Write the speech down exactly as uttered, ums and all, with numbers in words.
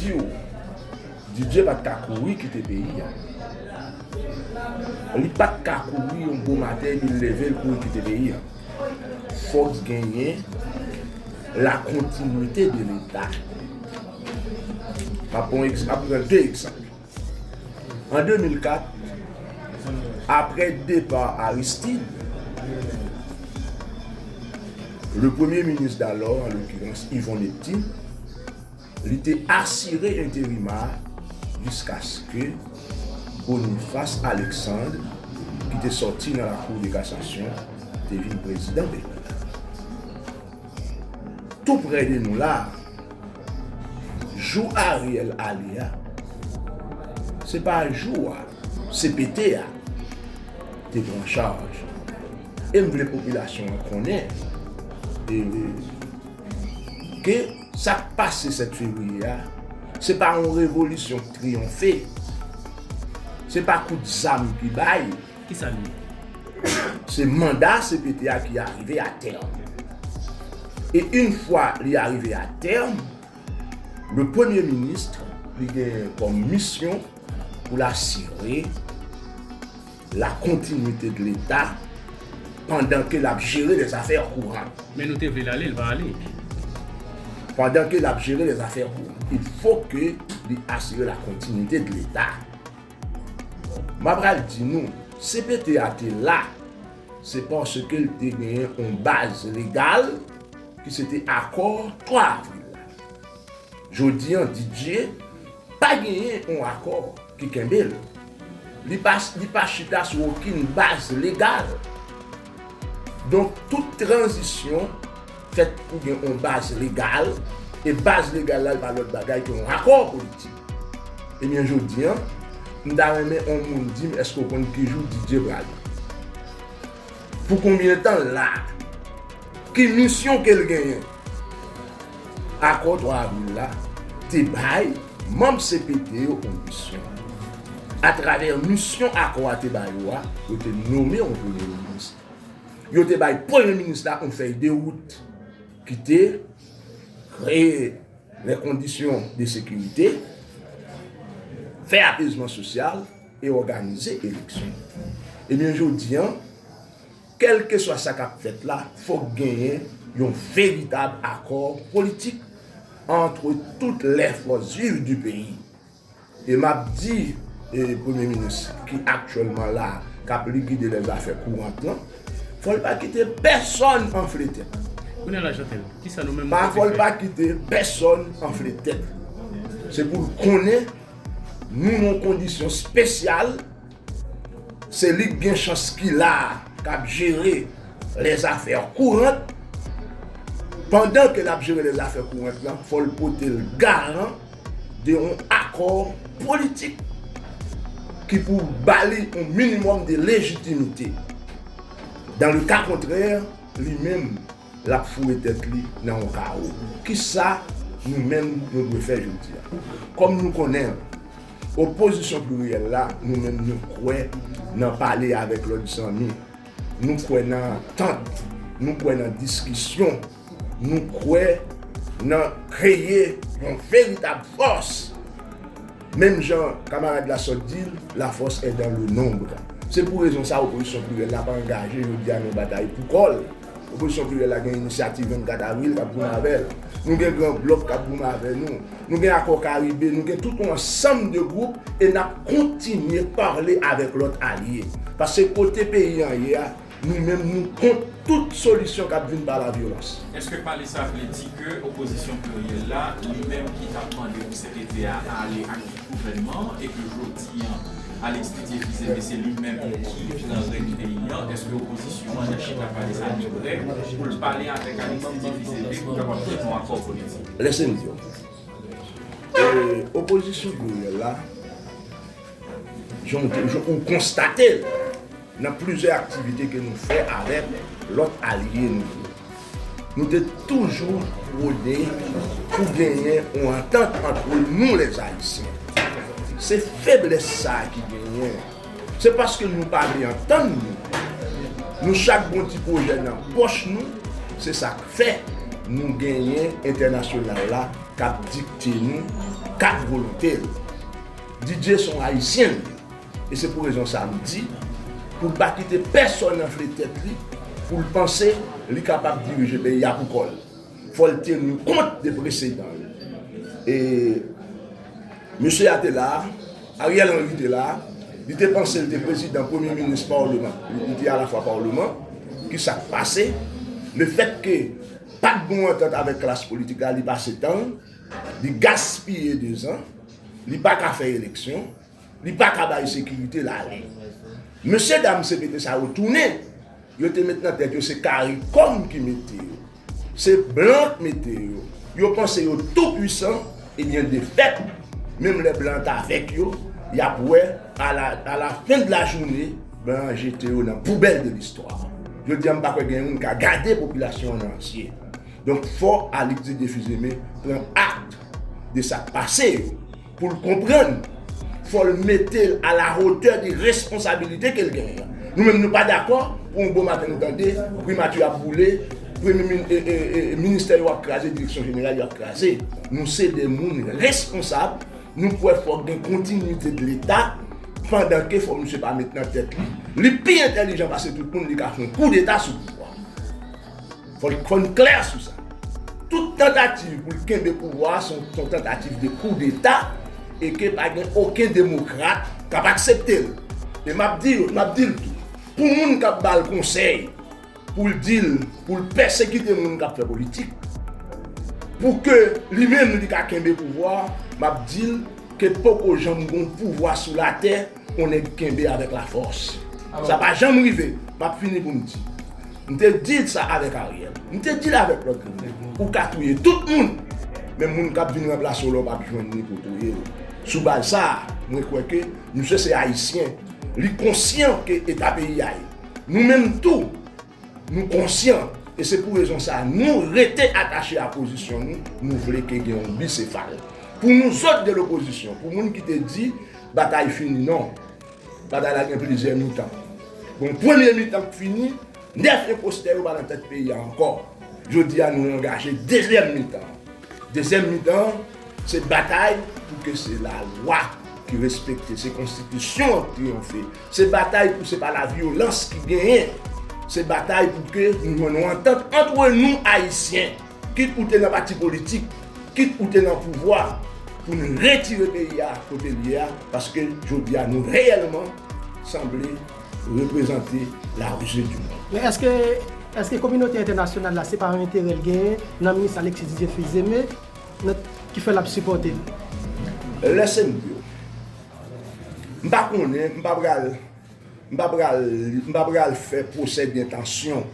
di w, Didier pa t ka kouri kite peyi a. Li pa t ka kouri yon bon maten epi l leve l kouri kite peyi a. Fòk genyen la continuité de l'État. M ap pran de egzanp. An de mil kat, aprè depa Aristide, le premye minis d'alors, en l'occurrence Yvon Neptune, li te asire enterima jiskaske Boniface Alexandre, ki te sòti nan lakou de kasasyon, te vin prezidan peyi a. Tou prè de nou la, jou Ariel ale a, se pa jou a, C P T a te pran chaj. E m vle popilasyon an konnen, e, ke sa k pase sèt fevriye a, se pa yon revolisyon k triyonfe, se pa kout zam ki bay. Ki sa l ye? Se manda C P T a ki arive a tèm. E yon fwa li arive a tèm, le premye minis, li gen kòm misyon pou l asire la continuité de l'État pandan ke l ap jere les affaires courantes. Men nou te vle l ale, l pa ale. Pandan ke l ap jere les affaires courantes, il faut que li asire la continuité de l'État. M ap pral di nou, C P T a te la, se paske l te genyen yon baz legal ki se te akò twa avril la. Jodi an, Didier pa genyen yon akò ki kenbe l. Li pa, li pa chita sou okenn baz legal. Donk, tout tranzisyon fèt pou gen yon baz legal, e baz legal la, l pa lòt bagay ke yon akò politik. Ebyen, jodi an, m ta renmen yon moun di m, èske w konn ki jou Didier prale? Pou konbyen tan l la? Ki misyon ke l genyen? Akò twa avril la te bay manm C P T yo yon misyon. Atravè misyon akò a te ba yo a, yo te nome yon premye minis. Yo te bay premye minis la yon fèy de wout ki te kreye les conditions de sécurité, fè apezman sosyal e òganize eleksyon. Ebyen, jodi an, kèlkeswa sa k ap fèt la, fòk genyen yon veritab akò politik entre toutes les forces vives du pays. E m ap di, e, premye minis ki aktyèlman la, k ap ligide lèzafè kourant lan, fò l pa kite pèsonn anfle tèt. Kounye a la, Jeantel, kisa nou menm nou pa, fò l pa kite pèsonn anfle tèt. Se pou l konnen nou nan yon kondisyon espesyal. Se li k gen chans ki la a, k ap jere lèzafè kourant. Pandan ke l ap jere lèzafè kourant lan, fò l pote l garan de yon akò politik ki pou ba li yon minimòm de lejitimite. Dans le cas contraire, li menm, l ap foure tèt li nan yon kawo. Kisa nou menm nou dwe fè jodi a? Kòm nou konnen, opozisyon pliryèl la, nou menm nou kwè nan pale avèk lòt zanmi. Nou kwè nan antant, nou kwè nan diskisyon, nou kwè nan kreye yon veritab fòs. Menm jan kamarad la sot di l, la force est dans le nombre. Se pou rezon sa a, opozisyon pliryèl la pa angaje jodi a nan batay pou kò l. Opozisyon pliryèl la gen Inisyativ vennkat avril k ap goumen avè l. Nou gen Gran Blòk k ap goumen avè nou. Nou gen Akò Karibe, nou gen tout yon ansanm de gwoup e n ap kontinye pale avèk lòt alye. Paske kote peyi an ye a, nou menm nou kont tout solisyon k ap vin pa lavyolans. Èske pale sa vle di ke opozisyon pliryèl la, li menm ki t ap mande pou C P T a ale ak tout gouvènman an e ke jodi an, Alexis Didier Fils-Aimé se li menm ki pran rèn peyi an, èske opozisyon an nan chita pale sa li prè pou l pale avèk Alexis Didier Fils-Aimé pou kapab jwenn yon akò politik? Lèse m di w. E, opozisyon pliryèl la, jan w te, jan w konstate l nan plizyè aktivite ke nou fè avèk lòt alye nou yo. Nou te toujou pwone pou genyen yon antant ant nou, lèzayisyen. Se feblès sa a ki genyen. Se paske nou pa vle antann nou. Nou chak gon ti pwojè nan pòch nou, se sa k fè nou genyen entènasyonal la k ap dikte nou kat volonte l. Didier se yon Ayisyen li ye. E se pou rezon sa a m di, pou l pa kite pèsonn anfle tèt li, pou l panse li kapab dirije peyi a pou kò l. Fò l teni kont de presedan yo. E mesye a te la, Ariel Henry te la, li te panse l te prezidan, premye minis, palman, li te alafwa palman. Kisa k pase? Lefètke pa t gen yon antant avèk klas politik la, li pase tan l, li gaspiye dezan, li pa ka fè eleksyon, li pa ka bay sekirite, l ale. Mesye dam C P T sa yo tounen, yo te met nan tèt yo se CARICOM ki mete yo. Se blan k mete yo. Yo panse yo tou pwisan, ebyen defèt, menm lè blan t avèk yo, y ap wè, a la, a la fen de la jounen, blan an jete yo nan poubèl de listwa. Jodi a, m pa kwè gen youn ka gade popilasyon an nan ansye. Donk, fò Alix Didier Fils-Aimé pran akt de sa k pase yo, pou l konprann, fò l mete l a la hotè de responsabilite ke l genyen an. Nou menm, nou pa dakò pou yon bon maten nou tande primati ap boule, premye min-, e, e, e, ministè yo ap kraze, direksyon jeneral yo ap kraze. Nou se de moun responsab, nou kwè fòk gen kontinite de Leta, pandan ke fò misye pa met nan tèt li, li pi entèlijan pase tout moun, li ka fè yon koudeta sou pouvwa. Fò, fò n klè sou sa. Tout tantativ pou l kenbe pouvwa a se yon, se yon tantativ de koudeta e ke pa gen okenn demokrat k ap aksepte l. E m ap di, m ap di l tou, pou moun k ap ba l konsèy, pou l di l, pou l pèsekite moun k ap fè politik, pou ke li menm li ka kenbe pouvwa, m ap di l ke poko janm gen yon pouvwa sou latè yon nèg kenbe avèk lafòs. Sa pa janm rive. M ap fini pou m di. M te di l sa avèk Ariel. M te di l avèk lòt moun. Ou ka touye tout moun. Men moun k ap vin ranplase w la, w p ap jwenn li pou touye l. Sou baz sa a, mwen kwè ke misye se Ayisyen. Li konsyan ke eta peyi a ye. Nou menm tou, nou konsyan. E se pou rezon sa a, nou rete atache a pozisyon nou. Nou vle ke gen yon bisefal. Pou nou zòt de lopozisyon, pou moun ki te di batay fini, non. Batay la gen plizyè mitan. Bon, premye mitan k fini, nèf enpostè yo pa nan tèt peyi a ankò. Jodi a, nou angaje dezyèm mitan. Dezyèm mitan, se batay pou ke se lalwa ki respekte, se konstitisyon an ki triyonfe. Se batay pou se pa lavyolans ki genyen. Se batay pou ke nou jwenn yon antant ant nou, Ayisyen, kit ou te nan pati politik, kit ou te nan pouvwa, pou nou retire peyi a kote l ye a, paske jodi a nou reyèlman sanble reprezante la Russie du monde. Men èske, èske kominote entènasyonal la, se pa yon enterè l genyen nan minis Alexis Didier Fils-Aimé, nan, ki fè l ap sipòte l? Lèse m di w. M pa konnen, m pa pral, m pa pral, m pa pral fè pwosè dentansyon